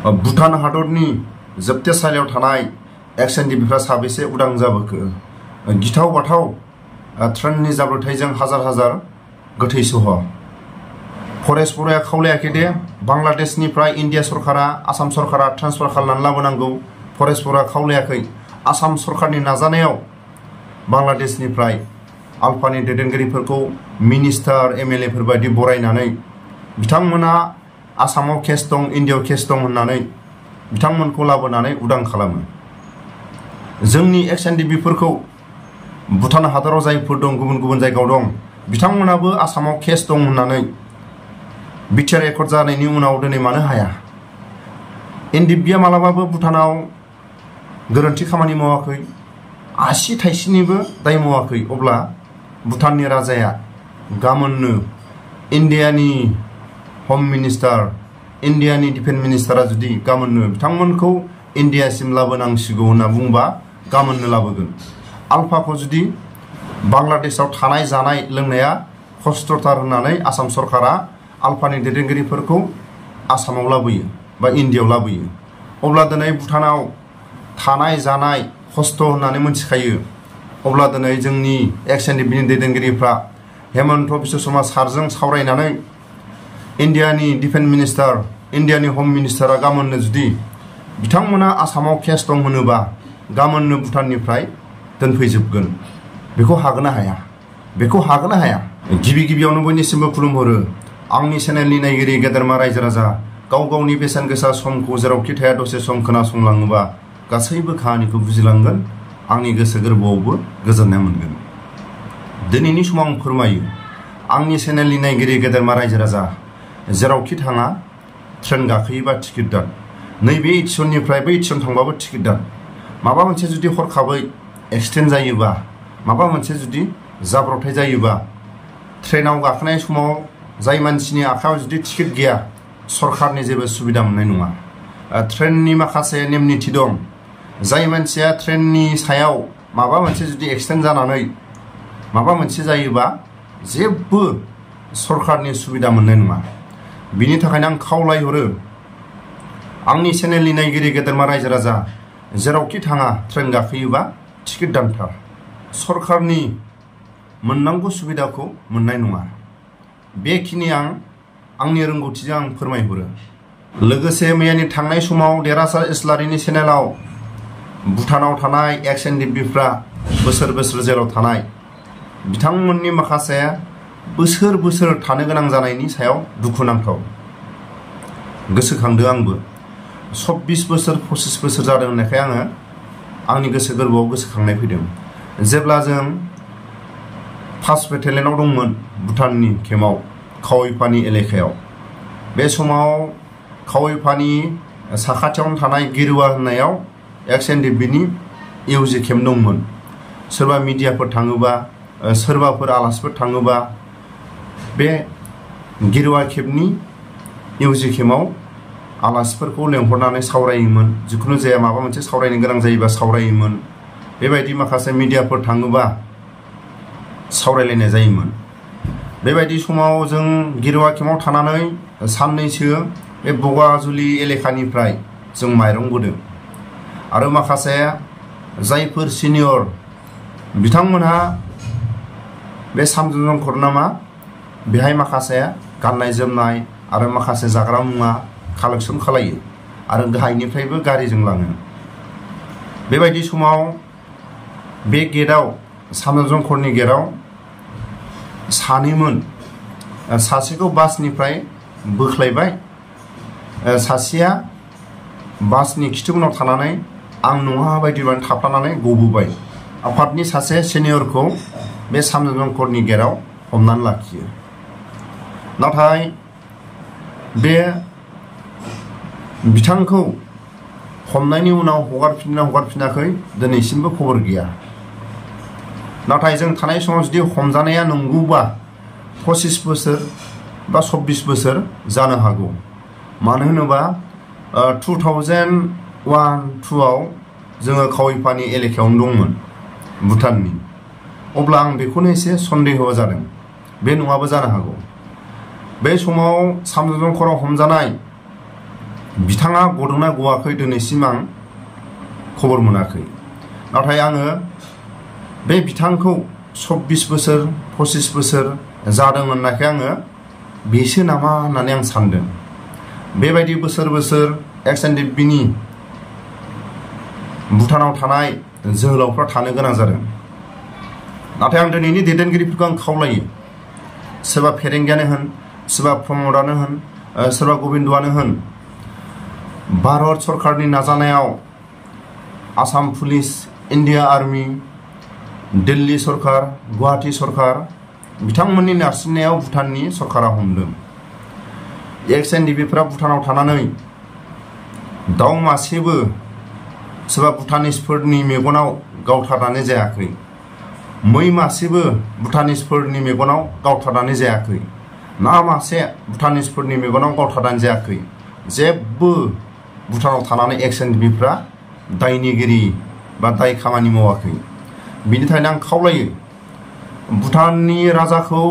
भुटान हादरनि जोबथेसालियाव थानाय एक्स एनडिबिफ्रा साबेसे उदां जाबोखो गिथाव बाथाव ट्रेननि जाब्रबथायजों हाजार हाजार गोथै सह फरेस्ट बर'आ खावलायाखै दे बांलादेशनिफ्राय इन्डिया सरकारा आसाम सरकारा ट्रान्सफार खालामनानै लाबोनांगौ फरेस्ट बर'आ खावलायाखै आसाम सरकारनि नाजानायाव बांलादेशनिफ्राय आल्फानि दैदेनगिरिफोरखौ मिनिस्टार एमएलएफोर बायदि बरायनानै बिथांमोना आसामाव केस दं इन्डियायाव केस दं होननानै बिथांमोनखौ लाबोनानै उदां खालामो जोंनि एक्स एनडिबिफोरखौ भुटान हादराव जायफोर दं गुबुन गुबुन जायगायाव दं बिथांमोनाबो आसामाव केस दं होननानै बिटिआर रेकर्ड जानायनि उनाव दिनै मानो हाया एनडिबिआ मालाबाबो भुटानाव गोरोन्थि खामानि मावाखै आसि थाइसेनिबो दाय मावाखै अब्ला भुटाननि राजाया गामोननो इन्डियानि होम मिनिस्टार इन्डियानि डिफेन्स मिनिस्टारा जुदि गामोननो बिथांमोनखौ इन्डियासिम लाबोनांसिगौ होनना बुंबा गामोननो लाबोगोन आल्फाखौ जुदि बांलादेशआव थानाय जानाय लोंनाया खस्थ'थार होननानै आसाम सरकारा आल्फानि दैदेनगिरिफोरखौ आसामाव लाबोयो बा इन्डियायाव लाबोयो अब्ला दिनै भुटानाव थानाय जानाय खस्थ' होननानै मिथिखायो अब्ला दिनै जोंनि एक्स एनडिबिनि दैदेनगिरिफ्रा हेमन्त बिश्व शर्मा सारजों सावरायनानै इन्डियानि डिफेन्स मिनिस्टार इन्डियानि होम मिनिस्टारा गामोननो जुदि बिथांमोना आसामाव केस दं होनोबा गामोननो भुटाननिफ्राय दोनफैजोबगोन बेखौ हागोन ना हाया बेखौ हागोन ना हाया गिबि गिबियावनो बयनिसिमबो खुलुमहरो आंनि चेनेलनि नायगिरि गेदेरमा रायजो राजा गाव गावनि बेसेन गोसा समखौ जेरावखि थाया दसे सम खोनासंलाङोबा गासैबो खाहानिखौ बुजिलांगोन आंनि गोसो गोरबोआवबो गोजोननाय मोनगोन दिनैनि समाव आं फोरमायो आंनि चेनेलनि नायगिरि गेदेरमा रायजो राजा जेरावखि थाङा ट्रेन गाखोयोबा टिकेट दान नैबे एडिसननिफ्राय बै एडिसन थांबाबो टिकेट दान माबा मोनसे जुदि हरखाबै एक्सिडेन्ट जायोबा माबा मोनसे जुदि जाब्रबथाय जायोबा ट्रेनाव गाखोनाय समाव जाय मानसिनि आखायाव जुदि टिकेट गैया सरकारनि जेबो सुबिदा मोननाय नङा ट्रेननि माखासे नेम निथि दं जाय मानसिया ट्रेननि सायाव माबा मोनसे जुदि एक्सिडेन्ट जानानै माबा मोनसे जायोबा जेबो सरकारनि सुबिदा मोननाय नङा बिनि थाखायनो आं खावलायहरो आंनि चेनेलनि नायगिरि गेदेरमा रायजो राजा जेरावखि थाङा ट्रेन गाखोयोबा टिकेट दानथार सरकारनि मोननांगौ सुबिदाखौ मोननाय नङा बेखिनि आंनि रोंगौथिजों आं फोरमायहरो लोगोसे मैयानि थांनाय समाव देरहासार इस्लारिनि चेनेलाव भुटानाव थानाय एक्स एनडिबिफ्रा बोसोर बोसोर जेलाव थानाय बिथांमोननि माखासे बोसोर बोसोर थानो गोनां जानायनि सायाव दुखुनांथाव गोसोखांदों आंबो 24 बोसोर 25 बोसोर जादों होननायखाय आङो आंनि गोसो गोरबोआव गोसोखांनाय फैदों जेब्ला जों फार्स्ट बेटेलियनाव दंमोन भुटाननि केम्पआव खावैफानि एलेकायाव बे समाव खावैफानि साखाथियावनो थानाय गिरुवा होननायाव एक्स एनडिबिनि इउजि केम्प दंमोन सोरबा मिडियाफोर थाङोबा सोरबाफोर आलासिफोर थाङोबा बे गिरुवा केम्पनि इउजि केम्पआव आलासिफोरखौ लेंहरनानै सावरायोमोन जिखुनु जाया माबा मोनसे सावरायनो गोनां जायोबा सावरायोमोन बेबायदि माखासे मिडियाफोर थाङोबा सावरायलायनाय जायोमोन बेबायदि समाव जों गिरुवा केम्पआव थानानै साननैसो बे बगाजुलि एलेकानिफ्राय जों माइरं बोदों आरो माखासे जायफोर सिनियर बिथांमोनहा बे सामजों करनामा बेहाय माखासे गाननाय जोमनाय आरो माखासे जाग्रा मुवा कालेक्सन खालायो आरो गाहायनिफ्रायबो गारिजों लाङो बेबायदि समाव बे गेटआव सामजों करनि गेटआव सानैमोन सासेखौ बासनिफ्राय बोख्लायबाय सासेया बासनि खिथुउनाव थानानै आं नङा बायदिबानो थाफ्लानानै गबोबाय आफादनि सासे सिनियरखौ बे सामजों करनि गेटआव हमनानै लाखियो नाथाय बे बिथांखौ हमनायनि उनाव हगारफिनाखै दिनैसिमबो खबर गैया नाथाय जों थानाय समाव जुदि हमजानाया नंगौबा 25 बोसोर बा 24 बोसोर जानो हागौ मानो होनोबा 2001-2आव जोङो खावैफानि एलेकायावनो दंमोन भुटाननि अब्ला आं बेखौनो एसे सन्देह जादों बे नङाबो जानो हागौ बे समाव सामजों कराव हमजानाय बिथाङा गदोंना गवाखै दिनैसिम आं खबर मोनाखै। नाथाय आङो बे बिथांखौ 24 बोसोर 25 बोसोर जादों होननायखाय आङो बेसो नामा होननानै आं सानदों। बेबायदि बोसोर बोसोर XNDFB-नि भुटानाव थानाय जोहोलावफ्रा थानो गोनां जादों। नाथाय आं दिनैनि दैदेनगिरिफोरखौ आं खावलायो, सोरबा फेरेंगियानो होन, सोरबा प्रमदानो होन, सोरबा गबिन्दआनो होन, भारत सरकारनि नाजानायाव Assam police, India army, Delhi सरकार, गुवाहाटी सरकार बिथांमोननि नारसिननायाव भुटाननि सरकारा हमदों। XNDFB-फ्रा भुटानाव थानानै दाउ मासेबो सोरबा भुटानिसफोरनि मेगनाव गावथारनानै जायाखै, मै मासेबो भुटानिसफोरनि मेगनाव गावथारनानै जायाखै, ना मासे भुटानिसफोरनि मेगनाव गावथारनानै जायाखै। जेबो भुटानाव थानानै XNDFB-फ्रा दायनिगिरि बा दाय खामानि मावाखै। बिनि थाखायनो आं खावलायो, भुटाननि राजाखौ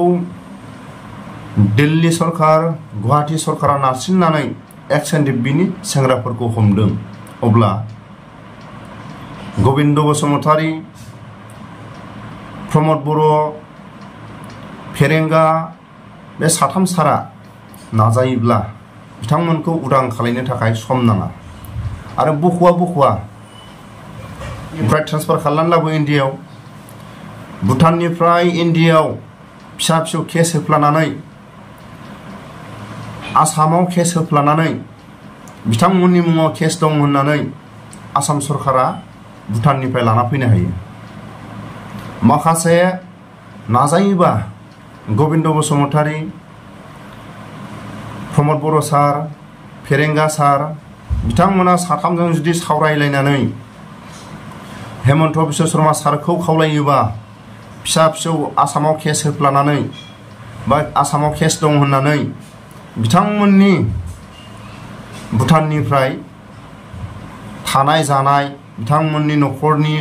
दिल्ली सरकार, गुवाहाटी सरकारा नारसिननानै XNDFB-नि सेंग्राफोरखौ हमदों। अब्ला गबिन्द बसुमतारी, प्रमद बर', फेरेंगा बे साथाम सारा नाजायोब्ला बिथांमोनखौ उदां खालामनो थाखाय सम नाङा। आरो बख'वा ओमफ्राय ट्रेन्सफार खालामनानै लाबो इन्डियायाव। भुटाननिफ्राय इन्डियायाव फिसा फिसौ केस होफ्लानानै, आसामाव केस होफ्लानानै, बिथांमोननि मुङाव केस दं होननानै आसाम सरकारा भुटाननिफ्राय लाना फैनो हायो। माखासे नाजायोबा गबिन्द बसुमतारी, प्रमद बर' सार, फेरेंगा सार बिथांमोना साथामजों जुदि सावरायलायनानै हेमन्त बिश्व शर्मा सारखौ खावलायोबा फिसा फिसौ आसामाव केस होफ्लानानै बा आसामाव केस दं होननानै बिथांमोननि भुटाननिफ्राय थानाय जानाय, बिथांमोननि न'खरनि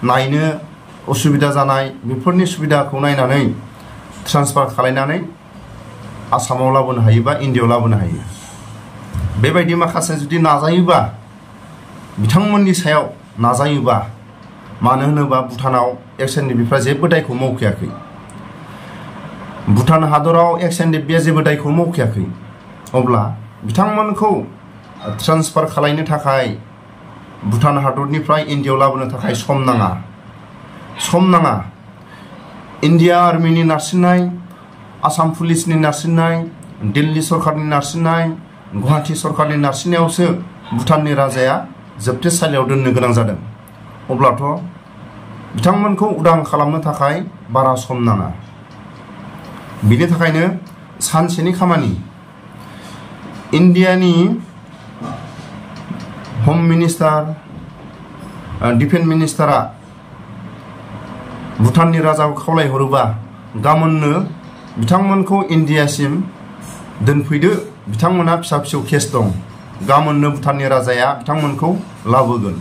नायनो असुबिदा जानाय बेफोरनि सुबिदाखौ नायनानै ट्रान्सफार खालामनानै आसामाव लाबोनो हायो बा इन्डियायाव लाबोनो हायो। बेबायदि माखासे जुदि नाजायोबा, बिथांमोननि सायाव नाजायोबा, मानो होनोबा भुटानाव XNDFB-फ्रा जेबो दायखौ मावखायाखै। भुटान हादराव XNDFB-आ जेबो दायखौ मावखायाखै। अब्ला बिथांमोनखौ ट्रान्सफार खालामनो थाखाय भुटान हादरनिफ्राय इन्डियायाव लाबोनो थाखाय सम नाङा। इन्डिया आर्मिनि नारसिननाय, आसाम पुलिसनि नारसिननाय, दिल्ली सरकारनि नारसिननाय, गुवाहाटी सरकारनि नारसिननायावसो भुटाननि राजाया जोबथेसालियाव दोननो गोनां जादों। अब्लाथ' बिथांमोनखौ उदां खालामनो थाखाय बारा सम नाङा। बिनि थाखायनो सानसेनि खामानि, इन्डियानि हम मिनिस्टार, डिफेन्स मिनिस्टारा भुटाननि राजाखौ खावलायहरोबा गाबोननो बिथांमोनखौ इन्डियासिम दोनफैदो, बिथांमोनहा फिसा फिसौ केस दं, गाबोननो भुटाननि राजाया बिथांमोनखौ लाबोगोन।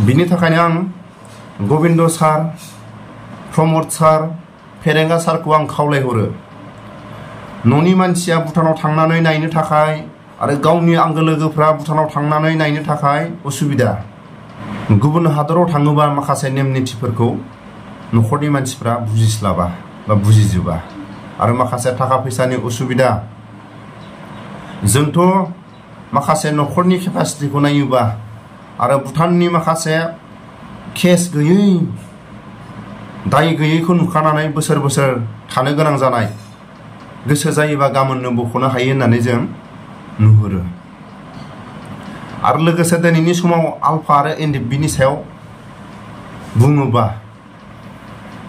बिनि थाखायनो आं गबिन्द सार, प्रमद सार, फेरेंगा सारखौ आं खावलायहरो, न'नि मानसिया भुटानाव थांनानै नायनो थाखाय आरो गावनि आंगो लोगोफ्रा भुटानाव थांनानै नायनो थाखाय उसुबिदा। गुबुन हादराव थाङोबा माखासे नेम निथिफोरखौ न'खरनि मानसिफ्रा बुजिस्लाबा बा बुजिजोबा, आरो माखासे थाखा फैसानि उसुबिदा। जोंथ' माखासे न'खरनि केपासिटिखौ नायोबा आरो भुटाननि माखासे केस गैयै, दाय गैयैखौ नुखानानै बोसोर बोसोर थानो गोनां जानाय, गोसो जायोबा गाबोननो बख'नो हायो होननानै जों नुहुरो। आरो लोगोसे दिनैनि समाव आल्फा आरो एनडिएफबि सायाव बुङोबा,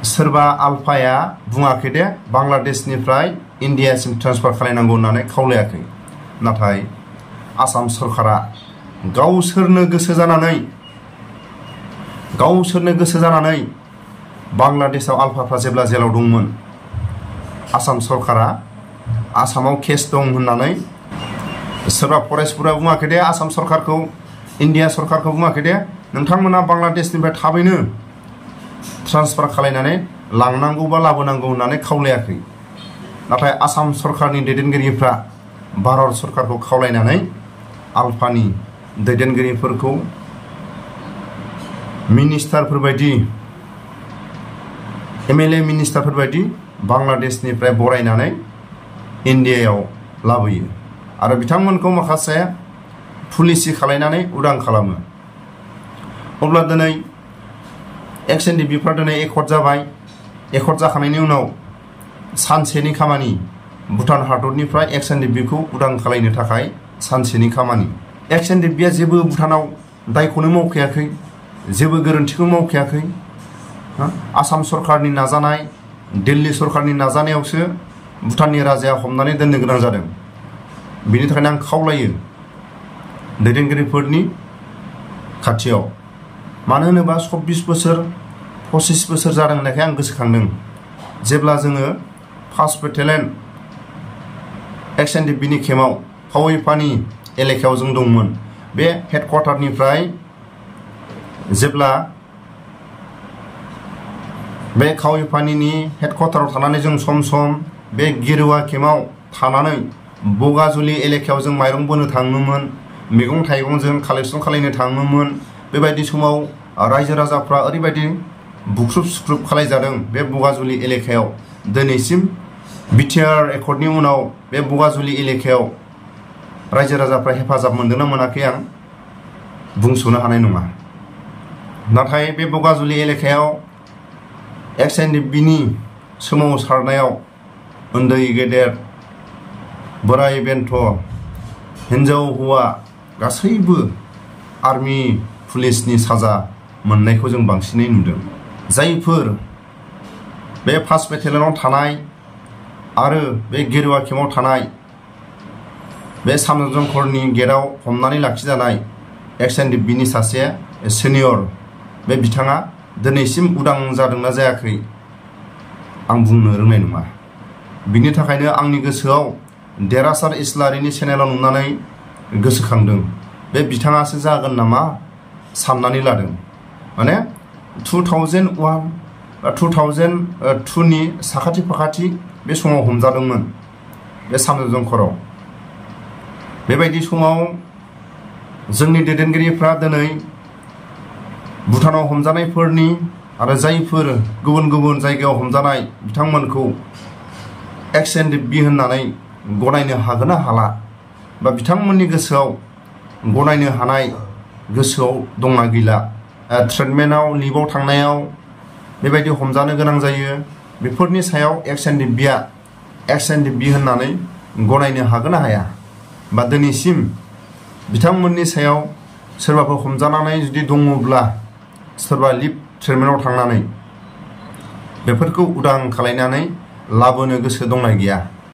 सोरबा आल्फाया बुङाखै दे बांलादेशनिफ्राय इन्डियासिम ट्रान्सफार खालामनांगौ होननानै खावलायाखै। नाथाय आसाम सरकारा गावसोरनो गोसो जानानै बांलादेशआव आल्फाफ्रा जेब्ला जेलाव दंमोन, आसाम सरकारा आसामाव केस दं होननानै सोरबा फरेस्टफोरा बुङाखै दे आसाम सरकारखौ, इन्डिया सरकारखौ बुङाखै दे नोंथांमोना बांलादेशनिफ्राय थाबैनो ट्रान्सफार खालामनानै लांनांगौ बा लाबोनांगौ होननानै खावलायाखै। नाथाय आसाम सरकारनि दैदेनगिरिफ्रा भारत सरकारखौ खावलायनानै आलफानि दैदेनगिरिफोरखौ मिनिस्टारफोर बायदि MLA मिनिस्टारफोर बायदि बांलादेशनिफ्राय बरायनानै इन्डियायाव लाबोयो आरो बिथांमोनखौ माखासे पुलिसि खालायनानै उदां खालामो। अब्ला दिनै XNDBफ्रा दिनै एकर्ड जाबाय। एकर्ड जाखांनायनि उनाव सानसेनि खामानि भुटान हादरनिफ्राय XNDBखौ उदां खालायनो थाखाय सानसेनि खामानि। XNDBआ जेबो भुटानाव दायखौनो मावखायाखै, जेबो गोरोन्थिखौ मावखायाखै। आसाम सरकारनि नाजानाय, दिल्ली सरकारनि नाजानायावसो भुटाननि राजाया हमनानै दोननो गोनां जादों। बेनि थाखायनो आं खावलायो दैदेनगिरिफोरनि खाथियाव, मानो होनोबा 24 बोसोर 25 बोसोर जादों होननायखाय आं गोसोखांदों जेब्ला जोङो 1st बेटेलियन XNDBनि केम्पआव पावैपानि एलेकायाव जों दंमोन। बे हेडक्वार्टारनिफ्राय जेब्ला बे कावैपानिनि हेडक्वार्टाराव थानानै जों सम सम बे गिरुवा केम्पआव थानानै बगाजुलि एलेकायाव जों माइरं बोनो थाङोमोन, मैगं थाइगं जों कालेक्सन खालामनो थाङोमोन। बेबायदि समाव रायजो राजाफ्रा ओरैबायदि बुख्रुब सुख्रुब खालायजादों बे बगाजुलि एलेकायाव। दिनैसिम बिटिआर एकर्डनि उनाव बे बगाजुलि एलेकायाव रायजो राजाफ्रा हेफाजाब मोनदोंना मोनाखै आं बुंस'नो हानाय नङा। नाथाय बे बगाजुलि एलेकायाव XNDBनि सोमावसारनायाव उन्दै गेदेर, बोराय बेन्थ, हिन्जाव हौवा गासैबो आर्मि पुलिसनि साजा मोननायखौ जों बांसिनै नुदों। जायफोर बे 1st बेटेलियनाव थानाय आरो बे गेरुवा केम्पआव थानाय बे सामजंखरनि गेटआव हमनानै लाखिजानाय XNDBनि सासे सिनियर, बे बिथाङा दिनैसिम उदां जादोंना जायाखै आं बुंनो रोंनाय नङा। बिनि थाखायनो आंनि गोसोआव देरासार इस्लारिनि चेनेलाव नुनानै गोसोखांदों, बे बिथाङासो जागोन नामा साननानै लादों। माने 2001 बा 2002नि साखाथि फाखाथि बे समाव हमजादोंमोन बे सामजंखराव। बेबायदि समाव जोंनि दैदेनगिरिफ्रा दिनै भुटानाव हमजानायफोरनि आरो जायफोर गुबुन गुबुन जायगायाव हमजानाय बिथांमोनखौ XNDB होननानै गनायनो हागोन ना हाला, बा बिथांमोननि गोसोआव गनायनो हानाय गोसोआव दंना गैला। ट्रिटमेन्टआव लिभआव थांनायाव बेबायदि हमजानो गोनां जायो। बेफोरनि सायाव XNDBआ XNDB होननानै गनायनो हागोन ना हाया, बा दिनैसिम बिथांमोननि सायाव सोरबाफोर हमजानानै जुदि दङब्ला सोरबा लिभ ट्रिटमेन्टआव थांनानै बेफोरखौ उदां खालायनानै लाबोनो गोसो दंना गैया।